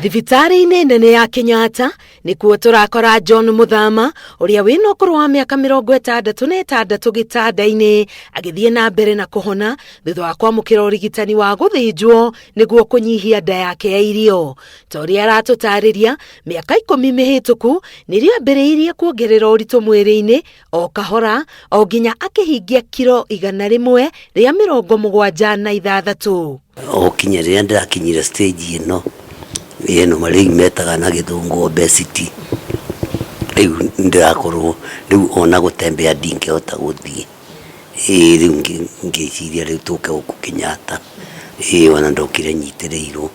Thibitarĩ-inĩ nene ya Kenyatta nĩkuo tũrakora John Mũthama ũrĩa wĩna ũkũrũ wa mĩaka 66 gĩtanda-inĩ agĩthiĩ na mbere na kũhona thutha wa kwamũkĩra ũrigitani wa gũthĩnjwo nĩguo kũnyihia nda yake ya irio. Ta ũrĩa aratũtarĩria, mĩaka 10 mĩhĩtũku nĩrĩo ambĩrĩirie kuongerera ũritũ mwĩrĩ-inĩ o kahora o nginya akĩhingia kiro 176. O kinya rĩrĩa ndĩrakinyire stage ĩno, ĩno rĩu metaga na gĩthũngũ obesity, rĩu ndĩrakorwo rĩu ona gũtembea ndingĩhota gũthiĩ. Ĩĩ rĩu ngĩciria rĩu tũke gũkũ Kenyatta, ĩĩ ona ndokire nyitĩrĩirwo.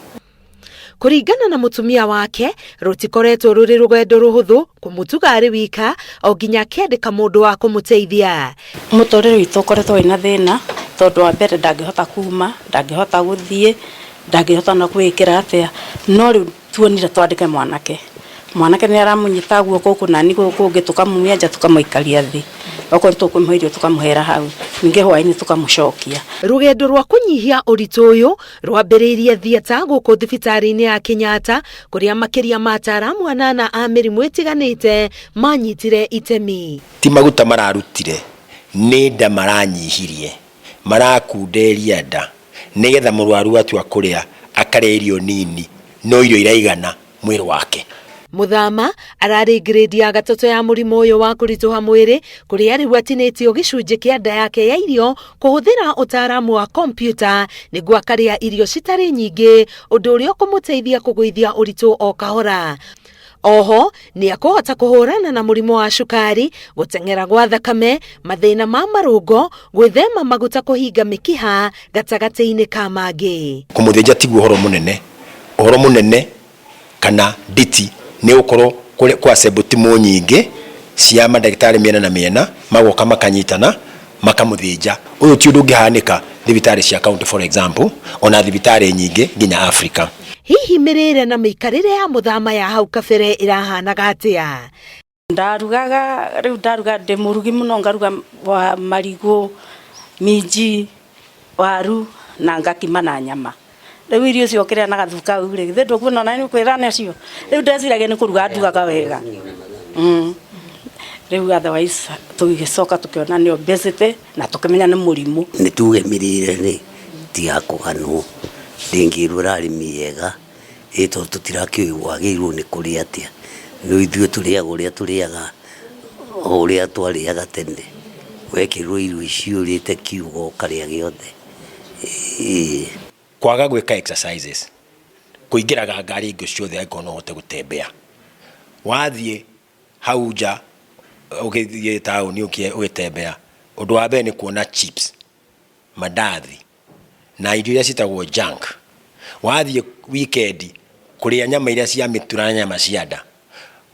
Kũringana na mũtumia wake, rũtikoretwo rũrĩ rũgendo rũhũthũ kũmũtuga arĩ wika o nginya akĩandĩka mũndũ wa kũmũteithia. Mũtũrĩre witũ ũkoretwo wĩna thĩna tondũ wa mbere ndangĩhota kuma, ndangĩhota gũthiĩ, ndangĩhota ona kwĩĩkĩra atĩa, no rĩu tuonire twandĩke mwanake. Mwanake nĩ aramũnyita guoko gũkũ nani gũkũ ũngĩ, tũkamumia nja tũkamũikaria thĩ. Okorwo nĩ tũkũmũhe irio tũkamũhera hau, ningĩ hwaĩ-inĩ tũkamũcokia. Rũgendo rwa kũnyihia ũritũ ũyũ rwambĩrĩirie theatre gũkũ thibitarĩ-inĩ ya Kenyatta kũrĩa makĩria ma ataaramu anana a mĩrimũ ĩtiganĩte manyitire itemi. Ti maguta mararutire, nĩ nda maranyihirie, marakunderia nda nĩgetha mũrwaru atua kũrĩa akarĩa irio nini no irio iraigana mwĩrĩ wake. Mũthama ararĩ grade ya gatatũ ya mũrimũ ũyũ wa kũritũha mwĩrĩ kũrĩa rĩu atinĩtio gĩcunjĩ kĩa nda yake ya irio kũhũthĩra ũtaaramu wa kompiuta nĩguo akarĩa irio citarĩ nyingĩ ũndũ ũrĩa ũkũmũteithia kũgũithia ũritũ o kahora. Oho nĩ ekũhota kũhũrana na mũrimũ wa cukari, gũteng'era gwa thakame, mathĩna ma marũngo, gwĩthema maguta kũhinga mĩkiha gatagatĩ-inĩ ka mangĩ. Kũmũthĩnja tiguo ũhoro mũnene, ũhoro mũnene kana nditi nĩ gũkorwo kũ assemble timũ nyingĩ cia mandagĩtarĩ mĩena na mĩena magoka makanyitana makamũthĩnja. Ũyũ ti ũndũ ũngĩhanĩka thibitarĩ cia county for example ona thibitarĩ nyingĩ nginya Africa. Hihi mĩrĩre na mĩikarĩre ya mũthama ya hau kabere ĩrahanaga atĩa? Ndarugaga rĩu ndaruga ndĩ mũrugi mũno ngaruga wa marigũ, minji, waru na ngakima na nyama. Rĩu irio icio ũkĩrĩa na gathubu kau rĩ, githĩ ndũkuona ona nĩ ũkwĩra nacio. Rĩu ndeciragia nĩ kũruga ndugaga wega. Rĩu otherwise tũgĩcoka tũkĩona nĩ obesity na tũkĩmenya nĩ mũrimũ. Nĩ tuge mĩrĩre rĩ ti ya kũganwo, ndĩngĩrwo ĩrarĩ mĩega ĩ tondũ tũtirakĩũĩ wagĩrĩirwo nĩ kũrĩa atĩa. No ithuĩ tũrĩaga ũrĩa tũrĩaga o ũrĩa twarĩaga tene, wekĩrwo irio iciũrĩte kiugo ũkarĩa gĩothe. Ĩĩ. Kwaga gwĩka exercises, kũingĩraga ngari hingo ciothe angĩkorwo no ũhote gũtembea. Wathiĩ hau nja ũgĩthiĩ taũni ũgĩtembea, ũndũ wa mbere nĩ kuona chips, mandathi na irio iria ciĩtagwo junk. Wathiĩ weekend kũrĩa nyama iria cia mĩtura na nyama cia nda,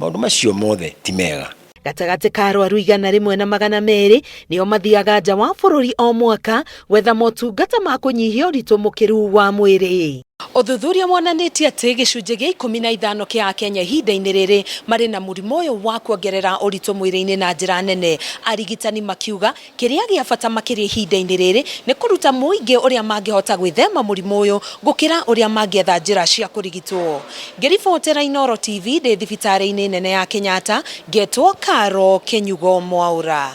maũndũ macio mothe ti mega. Gatagatĩ ka arwaru 100,200 nĩo mathiaga nja wa bũrũri o mwaka gwetha motungata ma kũnyihia ũritũ mũkĩru wa mwĩrĩ. Ũthuthuria wonanĩtie atĩ gĩcunjĩ gĩa 15 kĩa Akenya ihinda-inĩ rĩrĩ marĩ na mũrimũ ũyũ wa kuongerera ũritũ mwĩrĩ-inĩ na njĩra nene. Arigitani makiuga kĩrĩa gĩa bata makĩria ihinda-inĩ rĩrĩ nĩ kũruta mũingĩ ũrĩa mangĩhota gwĩthema mũrimũ ũyũ gũkĩra ũrĩa mangĩetha njĩra cia kũrigitwo. Ngĩribotera Inooro TV ndĩ thibitarĩ-inĩ nene ya Kenyatta, ngetwo Caro Kĩnyugo Mwaũra.